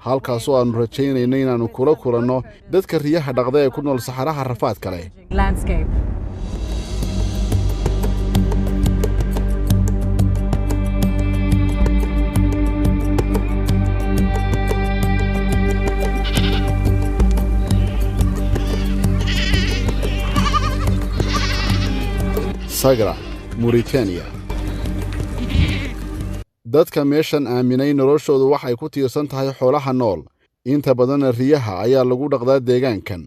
Halkaasoo aannu rajaynayno inaannu kula kulanno dadka riyaha dhaqda ee ku nool saxaraha rafaadka leh. Landscape. Sagra, Mauritania. Dadka meeshan aaminay noloshoodu waxay ku tiirsan tahay xoolaha nool. Inta badanna riyaha ayaa lagu dhaqdaa deegaankan.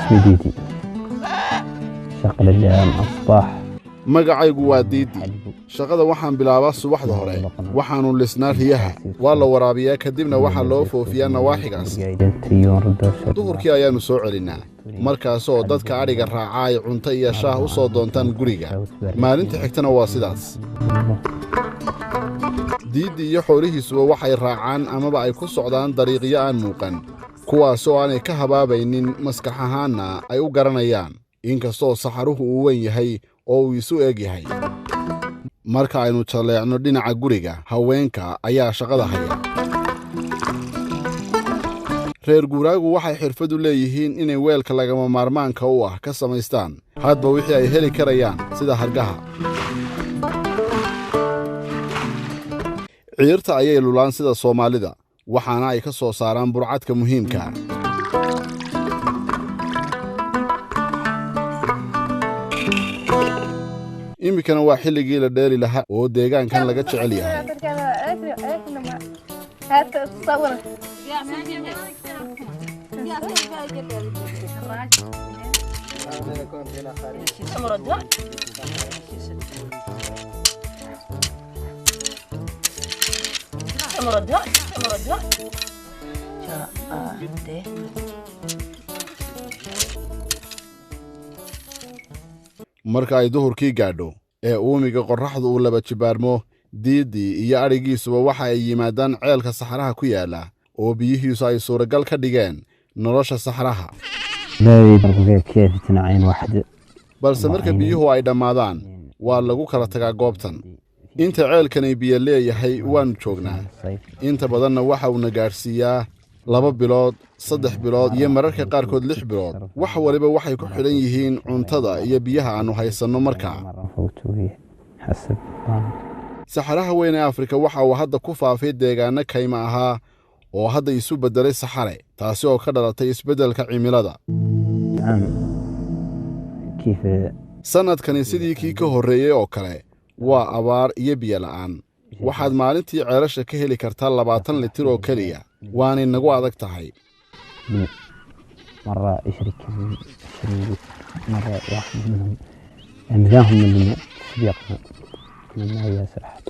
اسمي ديدي، شغل مع الصباح. Magacaygu waa Diidi. Shaqada waxaan bilaabaa subaxda hore. Waxaannu lisnaa riyaha, waa la waraabiyaa, kadibna waxaa loo foofiyaa nawaaxigaas. Duhurkii ayaannu soo celinnaa, markaasoo dadka adhiga raaca ay cunto iyo shaah u soo doontaan guriga. Maalinta xigtana waa sidaas. Diiddi iyo xoolihiisuba waxay raacaan amaba ay ku socdaan dariiqyo aan muuqan, kuwaasoo aanay ka habaabaynin, maskax ahaanna ay u garanayaan, inkastoo saxaruhu uu weyn yahay oo uu isu eg yahay. Marka aynu jalleecno dhinaca guriga, haweenka ayaa shaqada haya. Reer guuraagu waxay xirfad u leeyihiin inay weelka lagama maarmaanka u ah ka samaystaan hadba wixii ay heli karayaan, sida hargaha. Ciirta ayay lulaan sida Soomaalida, waxaana ay ka soo saaraan burcadka muhiimka. Iminkana waa xilligii la dheeli lahaa oo deegaankan laga jecel yahay. Marka ay duhurkii gaadho ee uumiga qorraxdu uu laba jibaarmo, Diiddii iyo adhigiisuba waxa ay yimaadaan ceelka saxaraha ku yaalla oo biyihiisu ay suuragal ka dhigeen nolosha saxaraha. لا يضرب كيف عين واحدة. Balse marka biyuhu ay dhammaadaan, waa lagu kala tagaa goobtan. Inta ceelkani biyo leeyahay waannu joognaa. Inta badanna waxa uuna gaadhsiiyaa 2 bilood, 3 bilood iyo mararka qaarkood 6 bilood. Wax waliba waxay ku xidhan yihiin cuntada iyo biyaha aannu haysanno markaa. مرة نفوتوا فيه حسب. Saxaraha weyn ee Afrika waxa uu hadda ku faafay deegaanno kayma ahaa oo hadda isu beddelay saxare, taasi oo ka dhalatay isbeddelka cimilada. عام كيف. Sannadkani sidii kii ka horreeyey oo kale waa abaar iyo biyo la'aan. Waxaad maalintii ceelasha ka heli kartaa 20 litir oo keliya, waanay nagu adag tahay. مرة يشري كم 20، مرة واحد منهم مداهم من صديقنا ما هي سرحت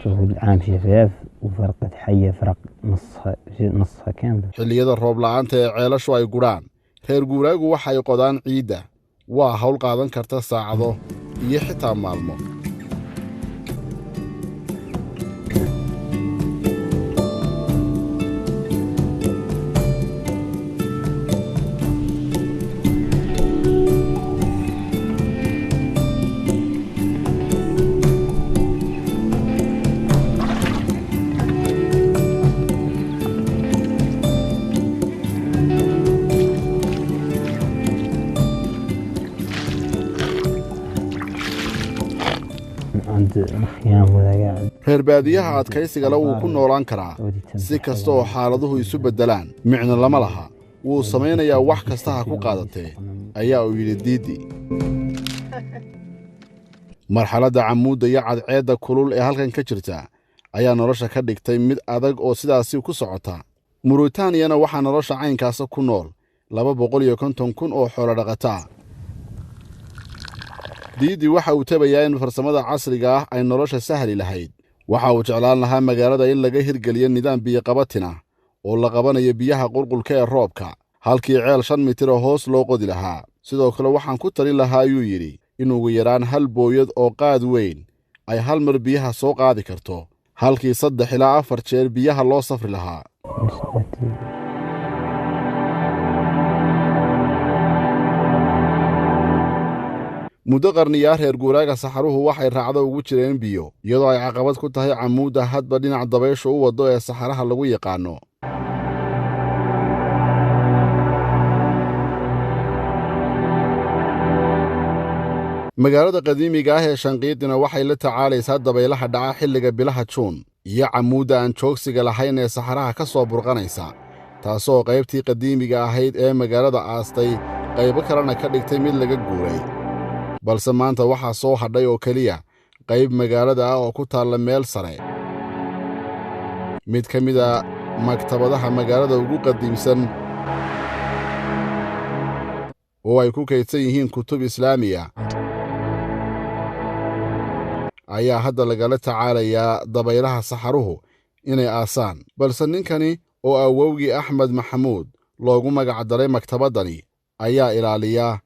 العام شفاف وفرقة حية فرق نصها نصها كامل. Xilliyada roob la'aanta ee ceelashu ay gudhaan, reer guuraagu waxay qodaan ciidda. Waa hawl qaadan karta saacado iyo xitaa maalmo. عند الخيام وذا قاعد. Reer baadiyaha adkaysigale wuu ku noolaan karaa si kasta oo xaaladuhu isu beddelaan. Micno lama laha, wuu samaynayaa wax kasta ha ku qaadatee, ayaa uu yidhi Diidi. Marxaladda camuudda iyo cadceedda kulul ee halkan ka jirta ayaa nolosha ka dhigtay mid adag oo sidaasi ku socota. Muritaaniyana waxaa nolosha caynkaasa ku nool 250,000 oo xoolo dhaqataa. Diidi waxa uu tabayaa in farsamada casriga ah ay nolosha sahli lahayd. Waxa uu jeclaan lahaa magaalada in laga hirgeliyo nidaam biyoqabatina oo la qabanayo biyaha qulqulka ee roobka, halkii ceel 5 mitir oo hoos loo qodi lahaa. Sidoo kale waxaan ku talin lahaa, ayuu yidhi, in ugu yaraan hal booyad oo qaad weyn ay hal mar biyaha soo qaadi karto, halkii saddex ilaa afar jeer biyaha loo safri lahaa. مسألة. Muddo qarniyaa reer guuraaga saxaruhu waxay raacdo ugu jireen biyo, iyadoo ay caqabad ku tahay camuudda hadba dhinac dabayshu u waddo ee saxaraha lagu yaqaanno. Magaalada qadiimiga ah ee Shanqiidina waxay la tacaalaysaa dabaylaha dhaca xilliga bilaha Juun iyo camuudda aan joogsiga lahayn ee saxaraha ka soo burqanaysa, taasoo qaybtii qadiimiga ahayd ee magaalada aastay, qaybo kalena ka dhigtay mid laga guuray. Balse maanta waxaa soo hadhay oo keliya qayb magaalada ah oo ku taalla meel sare. Mid ka mid a maktabadaha magaalada ugu qadiimsan oo ay ku kaydsan yihiin kutub islaamiya ayaa hadda lagala tacaalayaa dabaylaha saxaruhu inay aasaan. Balse ninkani oo awowgii Axmed Maxamuud loogu magac daray maktabaddani ayaa ilaaliya.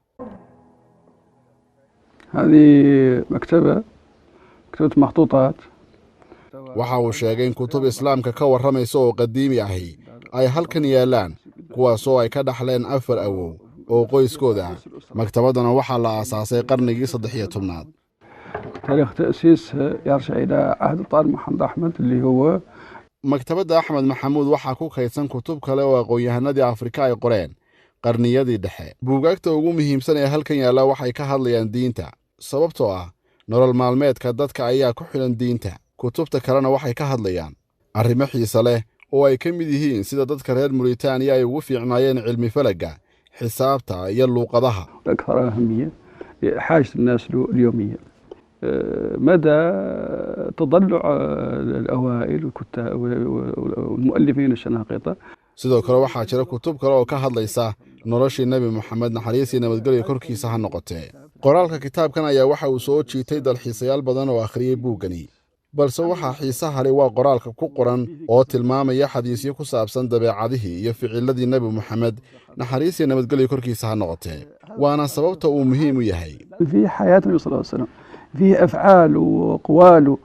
هذه مكتبة مكتبة مخطوطات. Waxa uu sheegay in kutub islaamka ka warramaysa oo qadiimi ahi ay halkan yaallaan, kuwaasoo ay ka dhaxleen afar awow oo qoyskooda ah. Maktabaddana waxaa la aasaasay qarnigii 13aad. تاريخ تأسيسها يرجع إلى عهد الطالب محمد أحمد اللي هو Maktabadda Axmed Maxamuud waxaa ku kaydsan kutub kale oo aqoon-yahanadii Afrika ay qoreen qarniyadii dhexe. Buugaagta ugu muhiimsan ee halkan yaalla waxay ka hadlayaan diinta, sababtoo ah nolol maalmeedka dadka ayaa ku xidhan diinta. Kutubta kalena waxay ka hadlayaan arrimo xiise leh oo ay ka mid yihiin sida dadka reer Muritaaniya ay ugu fiicnaayeen cilmi falagga, xisaabta iyo luuqadaha. أكثر أهمية لحاجة الناس اليومية، مدى تضلع الأوائل والكتاب والمؤلفين الشناقطة. Sidoo kale waxaa jira kutub kale oo ka hadlaysa noloshii Nebi Moxamed, naxariisii nabadgelyo korkiisa ha noqotee. Qoraalka kitaabkan ayaa waxa uu soo jiitay dalxiisayaal badan oo akhriyey buuggani, balse waxaa xiisaha leh waa qoraalka ku qoran oo tilmaamaya xadiisyo ku saabsan dabeecadihii iyo ficiladii Nebi Moxamed, naxariisii nabadgelyo korkiisa ha noqotee, waana sababta uu muhiim u yahay. فيه حياة النبي صلى الله عليه وسلم، فيه أفعال وأقوال،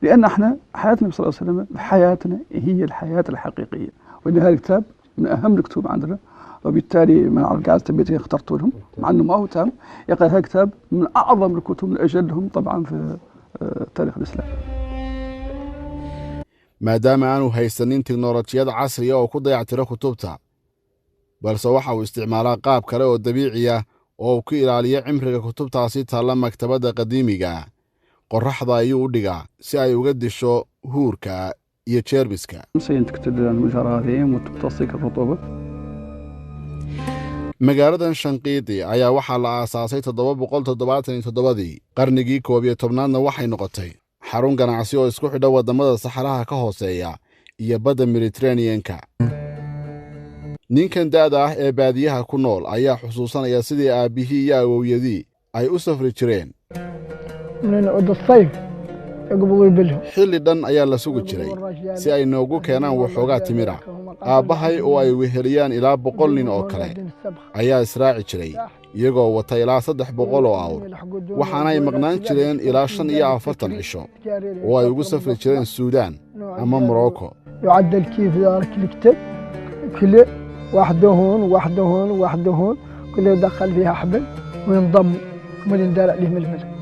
لأن احنا حياة النبي صلى الله عليه وسلم حياتنا هي الحياة الحقيقية. وإن هذا الكتاب من أهم الكتب عندنا، وبالتالي ما نعرف قاعد تبيتي اخترت لهم مع أنه ما هو تام. يقال هذا الكتاب من أعظم الكتب، من أجلهم طبعا في تاريخ الإسلام. Maadaama aanu haysanin tiknolojiyad casriya oo ku dayactiro kutubta, balse waxa uu isticmaalaa qaab kale oo dabiiciya oo uu ku ilaaliyo cimriga kutubtaasi taalla maktabadda qadiimiga. Qorraxda ayuu u dhigaa si ay uga disho huurka iyo jeermiska. سينتكتل الجراثيم وتمتص الرطوبة. Magaaladan Shanqiidi ayaa waxaa la aasaasay 777-dii. Qarnigii 11aadna waxay noqotay xarun ganacsi oo isku xidha waddamada saxaraha ka hooseeya iyo badda Mediteraneanka. Ninkan da'da ah ee baadiyaha ku nool ayaa xusuusanaya sidii aabbihii iyo awowyadii ay u safri jireen. من عود الصيف يقبضوا يبلهم. Xilli dhan ayaa la sugi jiray si ay noogu keenaan waxoogaa timira. Aabbahay oo ay weheliyaan ilaa 100 nin oo kale ayaa israaci jiray, iyagoo wata ilaa 300 oo awr, waxaana ay maqnaan jireen ilaa 45 cisho oo ay ugu safri jireen Suudaan ama Morocco. يعدل كيف ذلك الكتب، كل واحد هون، واحد هون، واحد هون، كل يدخل فيها حبل وينضم من يندار عليه ململ.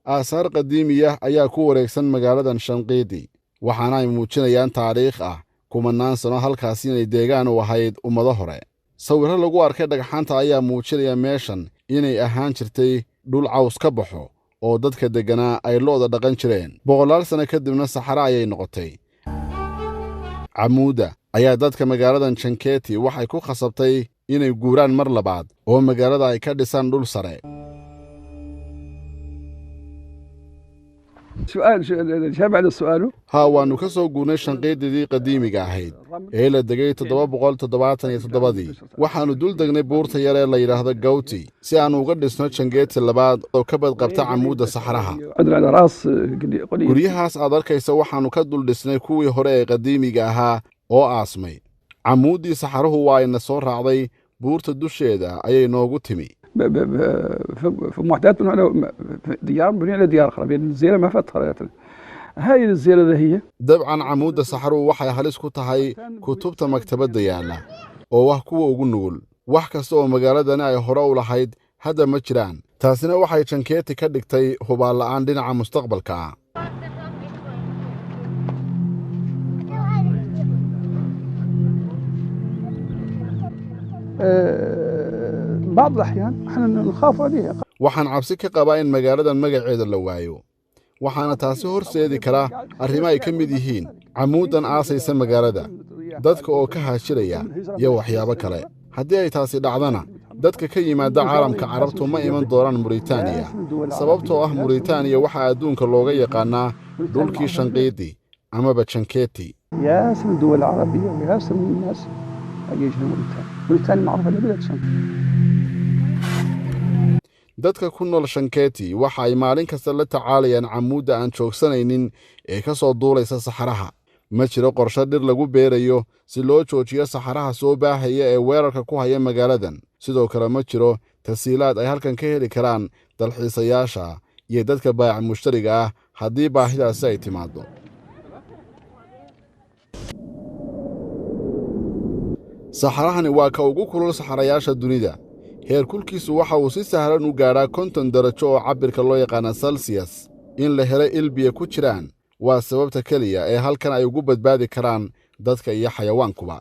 Aasaar qadiimiya ayaa ku wareegsan magaaladan Shanqiidi, waxaana ay muujinayaan taariikh ah kumannaan sano halkaasi inay deegaan u ahayd ummado hore. Sawirro lagu arkay dhagxaanta ayaa muujinaya meeshan inay ahaan jirtay dhul caws ka baxo oo dadka degganaa ay lo'da dhaqan jireen. Boqolaal sano kadibna saxare ayay noqotay. Camuudda ayaa dadka magaaladan Janketi waxay ku khasabtay inay guuraan mar labaad oo magaalada ay ka dhisaan dhul sare. سؤال الإجابة على سؤاله. Haa, waannu ka soo guurnay Shanqiididii qadiimiga ahayd ee la degay 777-dii. Waxaannu dul degnay buurta yar ee la yidhaahdo Gawti si aannu uga dhisno Jangeeti labaad oo ka badqabta camuudda saxaraha. عندنا على راس قلي Guryahaas aad arkaysa waxaannu ka dul dhisnay kuwii hore ee qadiimiga ahaa oo aasmay. Camuuddii saxaruhu waa ayna soo raacday, buurta dusheeda ayay noogu timi. في معدات بنوا على في ديار مبنية على ديار أخرى، بين الجزيرة ما فاتت هاي الجزيرة هي. Dabcan camuudda saxaruhu waxay halis ku tahay kutubta maktabadda yaalla oo ah kuwa ugu nugul. Wax kasta oo magaaladani ay hore u lahayd hadda ma jiraan. Taasina waxay Jankeeti ka dhigtay hubaal la'aan dhinaca mustaqbalka ah. بعض الأحيان احنا نخاف عليها. Waxaan cabsi ka qabaa in magaaladan magaceeda la waayo, waxaana taasi horseedi kara arrimo ay ka mid yihiin camuuddan aasaysa magaalada, dadka oo ka haashiraya iyo waxyaabo kale. Haddii ay taasi dhacdana, dadka ka yimaada caalamka Carabtu ma iman doonaan Muritaaniya, sababtoo ah Muritaaniya waxaa adduunka looga yaqaannaa dhulkii Shanqiidi amaba Jankeeti. ياسر من الدول العربية وياسر من الناس يجي موريتانيا، موريتانيا معروفة ببلاد شنقيط. Dadka ku nool Shanketi waxa ay maalin kasta la tacaalayaan camuudda aan joogsanaynin ee ka soo duulaysa saxaraha. Ma jiro qorshe dhir lagu beerayo si loo joojiyo saxaraha soo baahaya ee weerarka ku haya magaaladan. Sidoo kale ma jiro tasiilaad ay halkan ka heli karaan dalxiisayaasha iyo dadka baayac mushtariga ah haddii baahidaasi ay timaaddo. Saxarahani waa ka ugu kulul saxarayaasha dunida. Heerkulkiisu waxa uu si sahlan u gaadhaa 50 darajo oo cabbirka loo yaqaana Celsius. In la helo il biyo ku jiraan waa sababta keliya ee halkan ay ugu badbaadi karaan dadka iyo xayawaankuba.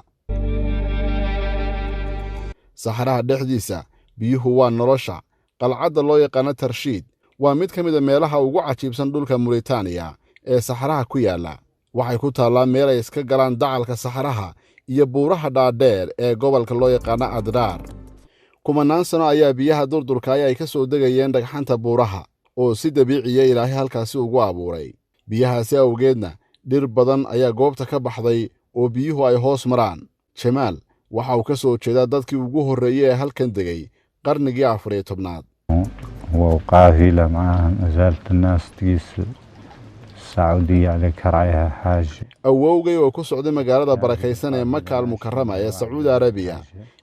Saxaraha dhexdiisa biyuhu waa nolosha. Qalcadda loo yaqaano Tarshiid waa mid ka mid a meelaha ugu cajiibsan dhulka Muritaaniya ee saxaraha ku yaalla. Waxay ku taallaa meel ay iska galaan dacalka saxaraha iyo buuraha dhaadheer ee gobolka loo yaqaano Adraar. Kumannaan sano ayaa biyaha durdurkaay ay ka soo degayeen dhagxanta buuraha oo si dabiiciya Ilaahay halkaasi ugu abuuray. Biyahaasi awgeedna dhir badan ayaa goobta ka baxday oo biyuhu ay hoos maraan. Jamaal waxa uu ka soo jeedaa dadkii ugu horreeyey ee halkan degay qarnigii 14aad. وقافلة معاها ما زالت الناس تقيس السعودية على كرعيها حاجة. Awowgay oo ku socday magaalada barakaysan ee Maka Almukarama ee Sacuudi Arabiya,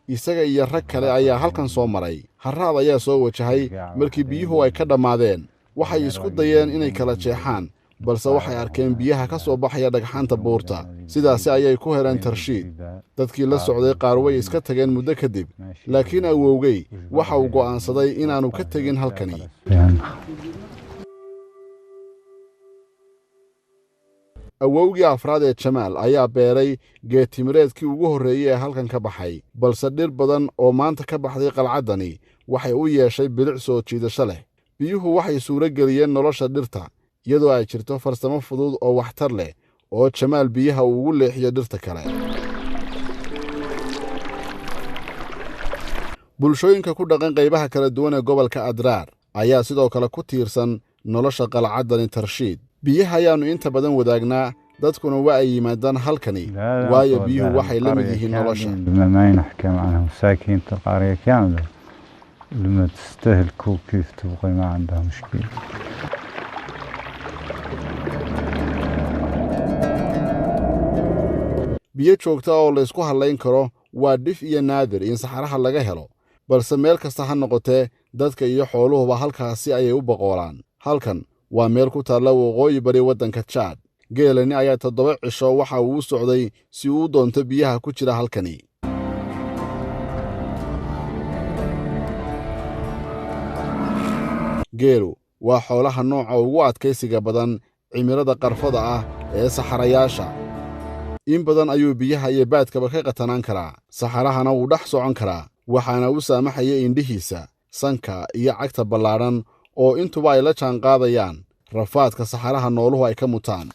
isaga iyo rag kale ayaa halkan soo maray. Harraad ayaa soo wajahay markii biyuhu ay ka dhammaadeen. Waxay isku dayeen inay kala jeexaan, balse waxay arkeen biyaha ka soo baxaya dhagxaanta buurta. Sidaasi ayay ku heleen Tarshiid. Dadkii la socday qaar way iska tageen muddo kadib, laakiin awowgay waxa uu go'aansaday inaannu ka tegin halkani. Awowgii afraad ee Jamaal ayaa beeray geedtimireedkii ugu horreeyey ee halkan ka baxay, balse dhir badan oo maanta ka baxday qalcaddani waxay u yeeshay bilic soo jiidasho leh. Biyuhu waxay suuro geliyeen nolosha dhirta, iyadoo ay jirto farsamo fudud oo waxtar leh oo Jamaal biyaha uu ugu leexiyo dhirta kale. Bulshooyinka ku dhaqan qaybaha kala duwan ee gobolka Adraar ayaa sidoo kale ku tiirsan nolosha qalcaddani Tarshiid. Biyaha ayaannu inta badan wadaagnaa, dadkuna waa ay yimaadaan halkani, waayo biyuhu waxay la mid yihiin nolosha. ما ينحكى عنهم ساكنة القرية كاملة، لما تستهلكوا كيف تبغي ما عندها مشكلة. Biyo joogta oo laysku hallayn karo waa dhif iyo naadir in saxaraha laga helo, balse meel kasta ha noqotee dadka iyo xooluhuba halkaasi ayay u boqoolaan. Halkan waa meel ku taalla waqooyi bari waddanka Jaad. Geelani ayaa 7 cisho waxa uu u socday si uu u doonto biyaha ku jira halkani. Geelu waa xoolaha nooca ugu adkaysiga badan cimilada qarfada ah ee saxarayaasha. In badan ayuu biyaha iyo baadkaba ka qatanaan karaa, saxarahana wuu dhex socon karaa, waxaana u saamaxaya indhihiisa, sanka iyo cagta ballaadhan oo intuba ay la jaanqaadayaan rafaadka saxaraha nooluhu ay ka mutaan.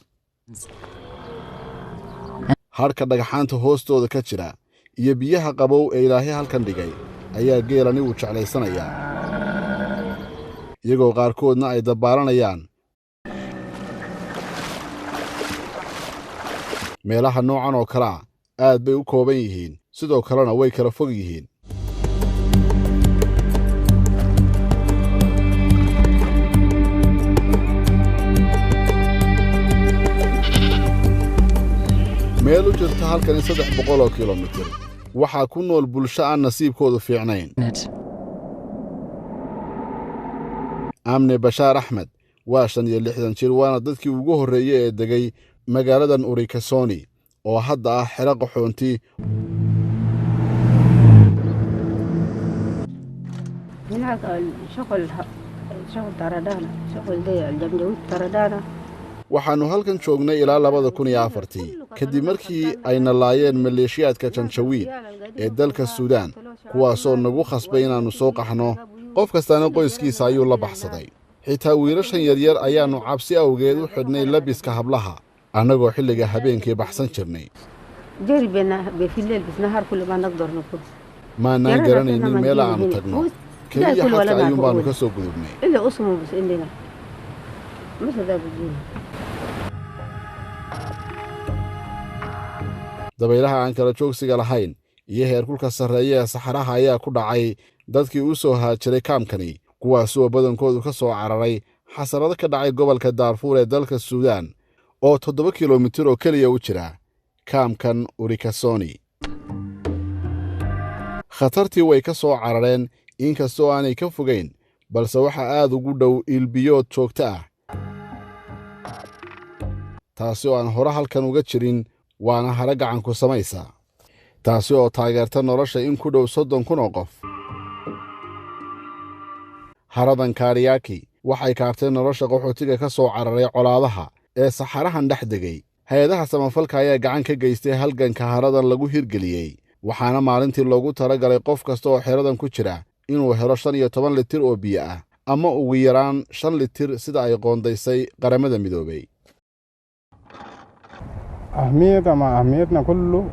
Hadhka dhagxaanta hoostooda ka jira iyo biyaha qabow ee Ilaahay halkan dhigay ayaa geelani uu jeclaysanayaa, iyagoo qaarkoodna ay dabbaalanayaan. Meelaha noocan oo kale ah aad bay u kooban yihiin, sidoo kalena way kala fog yihiin. Meel u jirta halkani 300 oo kilomitir waxaa ku nool bulsho aan nasiibkoodu fiicnayn. Amne Bashaar Axmed waa 65 jir, waana dadkii ugu horreeyey ee degay magaaladan Urikasoni oo hadda ah xero qaxoonti. هناك شغل شغل طردانا، شغل دي الجنجويد طردانا. Waxaannu halkan joognay ilaa 2004-tii, kadib markii ayna laayeen maleeshiyaadka Janjawiid ee dalka Suudaan, kuwaasoo nagu khasbay inaannu soo qaxno. Qof kastaana qoyskiisa ayuu la baxsaday. Xitaa wiilashan yaryar ayaannu cabsi awgeed u xidhnay labiska hablaha, annagoo xilliga habeenkii baxsan jirnay. جري بينا في الليل، بس نهار كل ما نقدر نكون. Maanaan garanaynin meel aannu tagno, keliya xadka ayuun baannu ka soo gudubnay. إلا اسمه بس عندنا مش هذا بيجينا. Dabaylaha aan kala joogsiga lahayn iyo heerkulka sarreeya ee saxaraha ayaa ku dhacay dadkii u soo haajiray kaamkani, kuwaasoo badankoodu ka soo cararay xasarado ka dhacay gobolka Daarfuur ee dalka Suudaan, oo 7 kilomitir oo keliya u jira kaamkan Urikasoni. Khatartii way ka soo carareen, inkastoo aanay ka fogayn, balse waxaa aad ugu dhow iilbiyood joogto ah, taasi oo aan hore halkan uga jirin, waana hare gacanku samaysa, taasi oo taageerta nolosha in ku dhow 30,000 oo qof. Haradan Kaariyaaki waxay kaabtay nolosha qaxootiga ka soo cararay colaadaha ee saxarahan dhex degay. Hay-adaha samafalka ayaa gacan ka geystay halganka haradan lagu hirgeliyey, waxaana maalintii loogu talagalay qof kasta oo xeradan ku jira inuu helo 15 litir oo biyo ah, ama ugu yaraan 5 litir, sida ay qoondaysay Qaramada Midoobay. أهمية ما أهميتنا كله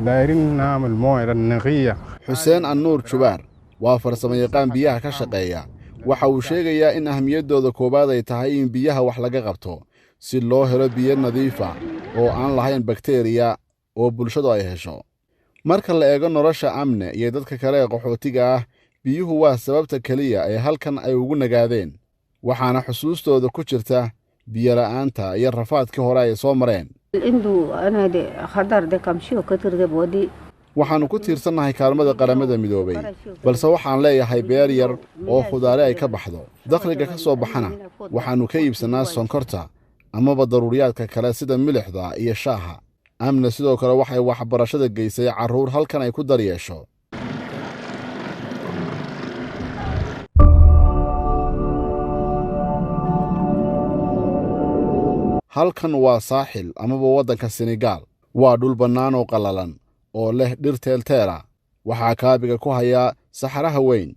دايرين نعمل موية النقية. Xuseen Annuur Jubaar waa farsamayaqaan biyaha ka shaqeeya. Waxa uu sheegayaa in ahmiyaddooda koowaad ay tahay in biyaha wax laga qabto, si loo helo biyo nadiifa oo aan lahayn bakteriya oo bulshadu ay hesho. Marka la eego nolosha Amne iyo dadka kale ee qaxootiga ah, biyuhu waa sababta keliya ee halkan ay ugu nagaadeen, waxaana xusuustooda ku jirta biyola'aanta iyo rafaadkii hore ay soo mareen. عنده أنا دي خضر ده كم شيء كتر ده بودي. Waxaannu ku tiirsannahay kaalmada Qaramada Midoobay, balse waxaan leeyahay beer yar oo khudaare ay ka baxdo. Dakhliga ka soo baxana waxaannu ka iibsannaa sonkorta amaba daruuriyaadka kale sida milixda iyo shaaha. Amna sidoo kale waxay waxbarashada geysay carruur halkan ay ku daryeesho. Halkan waa saaxil amaba waddanka Senegaal. Waa dhul bannaan oo qallalan oo leh dhir teelteela. Waxaa kaabiga ku hayaa saxaraha weyn.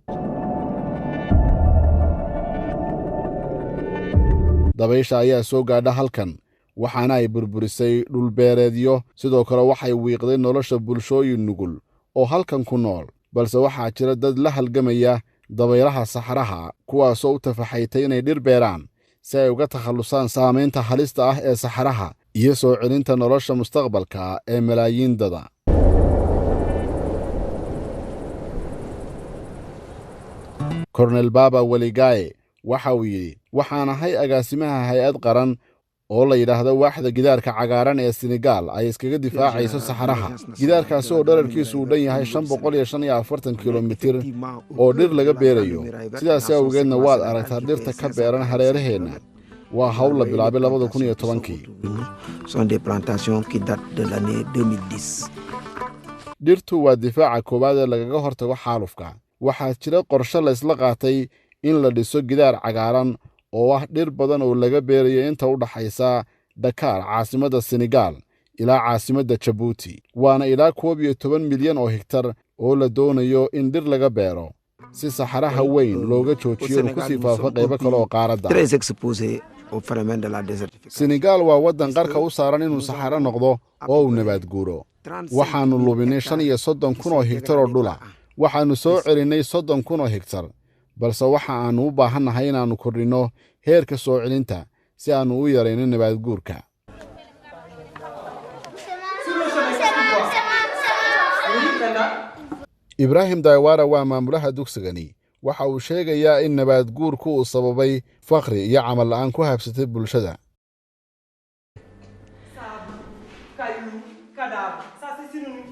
Dabaysha ayaa soo gaadha halkan, waxaana ay burburisay dhulbeereedyo. Sidoo kale waxay wiiqday nolosha bulshooyin nugul oo halkan ku nool, balse waxaa jira dad la halgamaya dabaylaha saxaraha, kuwaasoo u tafaxaytay inay dhir beeraan si ay uga takhallusaan saamaynta halista ah ee saxaraha iyo soo celinta nolosha mustaqbalka ee malaayiin dada. Kornel Baba Weligaye waxa uu yidhi: "Waxaan ahay agaasimaha hay-ad qaran oo la yidhaahdo Waaxda Gidaarka Cagaaran ee Senegaal ay iskaga difaacayso saxaraha. Gidaarkaasi oo dherarkiisu uu dhan yahay 545 kilomitir oo dhir laga beerayo. Sidaasi awgeedna waad aragtaa dhirta ka beeran hareeraheenna. Waa hawl la bilaabay 2010-kii." Sont des plantations qui datent de l'année 2010. Dhirtu waa difaaca koowaad ee lagaga hortago xaalufka. Waxaa jira qorshe laysla qaatay in la dhiso gidaar cagaaran oo ah dhir badan oo laga beerayo inta u dhaxaysa Dhakaar, caasimadda Senegaal, ilaa caasimadda Jabuuti, waana ilaa 11 milyan oo higtar oo la doonayo in dhir laga beero si saxaraha weyn looga joojiyo inuu kusii faafo qaybo kale oo qaaradda. Très exposé au phénomène de la désertification. Senegaal waa waddan qarka u saaran inuu saxaro noqdo oo uu nabaad guuro. Waxaannu luminay 35,000 oo higtar oo dhula. Waxaannu soo celinnay 30,000 oo higtar, balse waxa aannu u baahannahay inaannu kordhinno heerka soo celinta si aannu u yarayno nabaadguurka. Ibraahim Daywara waa maamulaha dugsigani. Waxa uu sheegayaa in nabaadguurku uu sababay fakhri iyo camal la'aan ku habsatay bulshada.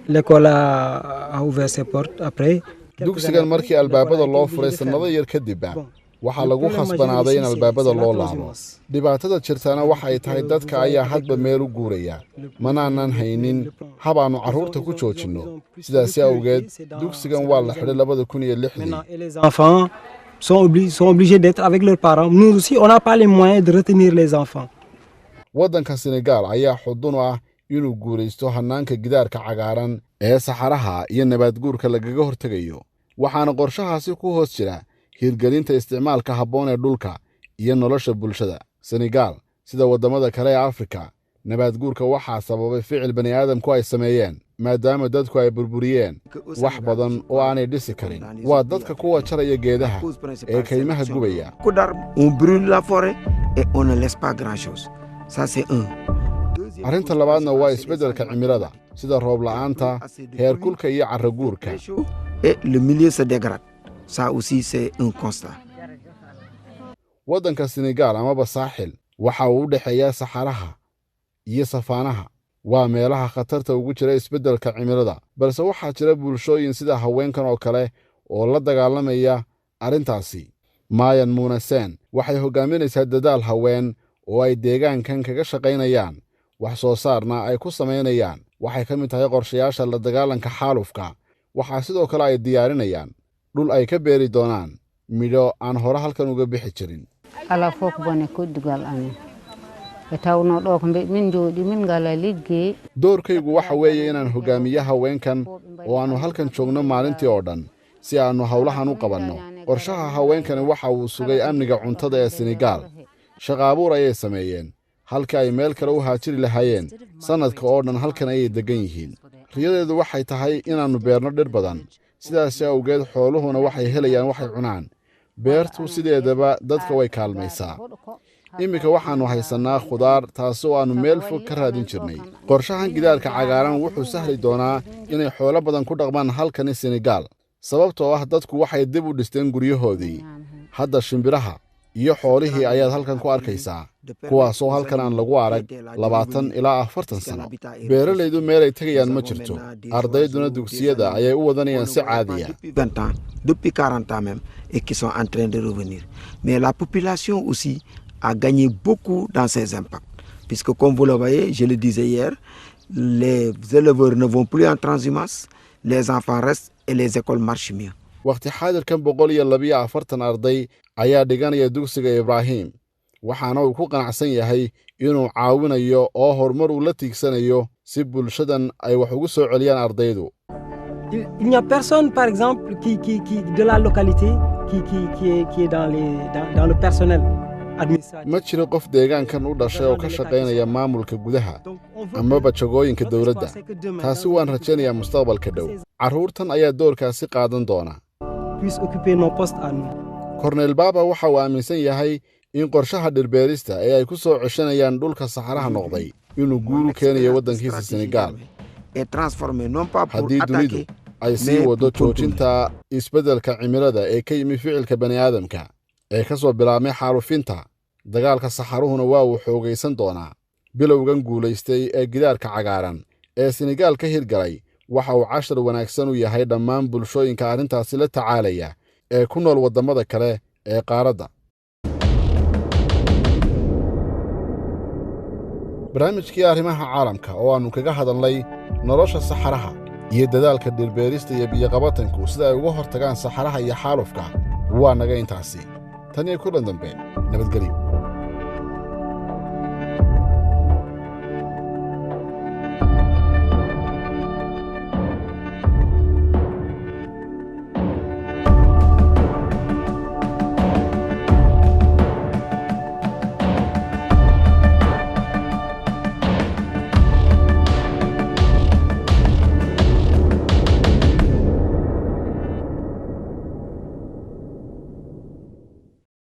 L'école a ouvert ses portes après. Dugsigan markii albaabada loo furay sannado yar kadibba, waxaa lagu khasbanaaday in albaabada loo laabo. Dhibaatada jirtaana waxay tahay dadka ayaa hadba meel u guuraya, manaanan haynin habaannu carruurta ku joojinno. Sidaasi awgeed dugsigan waa la xidhay 2006-dii. Maintenant, et les enfants sont obligés d'être avec leurs parents. Nous aussi, on n'a pas les moyens de retenir les enfants. Waddanka Senegaal ayaa xudun u ah inuu guulaysto hannaanka gidaarka cagaaran ee saxaraha iyo nabaadguurka lagaga hortegayo, waxaana qorshahaasi ku hoos jira hirgelinta isticmaalka habboon ee dhulka iyo nolosha bulshada. Senegaal, sida waddamada kale ee Afrika, nabaadguurka waxaa sababay ficil bani aadamku ay sameeyeen, maadaama dadku ay burburiyeen wax badan oo aanay dhisi karin. Waa dadka kuwa jaraya geedaha ee kaymaha gubaya. Coup d'arbre, on brûle la forêt et on ne laisse pas grand-chose. Ça, c'est un. Arrinta labaadna waa isbeddelka cimilada, sida roob la'aanta, heerkulka iyo carraguurka. Et le milieu se dégrade. Ça aussi, c'est un constat. Waddanka Senegaal amaba Saaxil waxa uu u dhexeeyaa saxaraha iyo safaanaha. Waa meelaha khatarta ugu jira isbeddelka cimilada, balse waxaa jira bulshooyin sida haweenkan oo kale oo la dagaalamaya arrintaasi. Maayan Muunaseen waxay hoggaaminaysaa dadaal haween oo ay deegaankan kaga shaqaynayaan, wax soo saarna ay ku samaynayaan. Waxay ka mid tahay qorshayaasha la dagaalanka xaalufka. Waxaa sidoo kale ay diyaarinayaan dhul ay ka beeri doonaan midho aan hore halkan uga bixi jirin. Ala fof bone koddigal amen e tawno ɗo ko min jooɗi min ngala liggey. Doorkaygu waxa weeye inaan hoggaamiyo haweenkan oo aannu halkan joogno maalintii oo dhan si aannu howlahan u qabanno. Qorshaha haweenkani waxa uu sugay amniga cuntada ee Senegaal. Shaqa abuur ayay sameeyeen. Halka ay meel kale u haajiri lahaayeen, sannadka oo dhan halkan ayay deggan yihiin. Riyadeedu waxay tahay inaannu beerno dhir badan, sidaasi awgeed xooluhuna waxay helayaan waxay cunaan. Beertu sideedaba dadka way kaalmaysaa. Iminka waxaannu haysannaa khudaar, taasi oo aannu meel fog ka raadin jirnay. Qorshahan gidaarka cagaaran wuxuu sahli doonaa inay xoolo badan ku dhaqmaan halkani Senegaal, sababtoo ah dadku waxay dib u dhisteen guryahoodii. Hadda shimbiraha iyo xoolihii ayaad halkan ku arkaysaa, kuwaasoo halkan aan lagu arag 20 ilaa 40 sano. Beeralaydu meelay tegayaan ma jirto, ardayduna dugsiyada ayay u wadanayaan si caadiya. Depuis 20 ans, depuis 40 ans même, et qui sont en train de revenir. Mais la population aussi a gagné beaucoup dans ces impacts. Puisque comme vous le voyez, je le disais hier, les éleveurs ne vont plus en transhumance, les enfants restent et les écoles marchent mieux. Wakhti xaadirkan 142 arday ayaa dhiganaya dugsiga Ibraahim, waxaana uu ku qanacsan yahay inuu caawinayo oo horumar uu la tiigsanayo si bulshadan ay wax ugu soo celiyaan ardaydu. Il n'y a personne, par exemple, qui de la localité qui est dans le personnel administratif. Ma jiro qof deegaankan u dhashay oo ka shaqaynaya maamulka gudaha amaba jagooyinka dowladda. Taasi waan rajaynayaa mustaqbalka dhow carruurtan ayaa doorkaasi qaadan doona. Puisse occuper nos postes à nous. Korneyl Baaba waxa uu aaminsan yahay in qorshaha dhirbeerista ee ay ku soo ceshanayaan dhulka saxaraha noqday inuu guul u keenayo waddankiisa Senegaal. Et transformer non pas pour Haddii dunidu attaquer, ay sii waddo joojinta isbeddelka cimilada ee ka yimi ficilka bani'aadamka ee ka soo bilaabmay xaalufinta, dagaalka saxaruhuna waa uu xoogaysan doonaa. Bilowgan guulaystay ee gidaarka cagaaran ee Senegaal ka hirgalay waxa uu cashar wanaagsan u yahay dhammaan bulshooyinka arrintaasi la tacaalaya ee ku nool waddamada kale ee qaaradda. Barnaamijkii arrimaha caalamka oo aannu kaga hadalnay nolosha saxaraha iyo dadaalka dhirbeerista iyo biyoqabatanku sida ay uga hortagaan saxaraha iyo xaalufka waa naga intaasi. Tan iyo kulan dambe, nabadgelyo.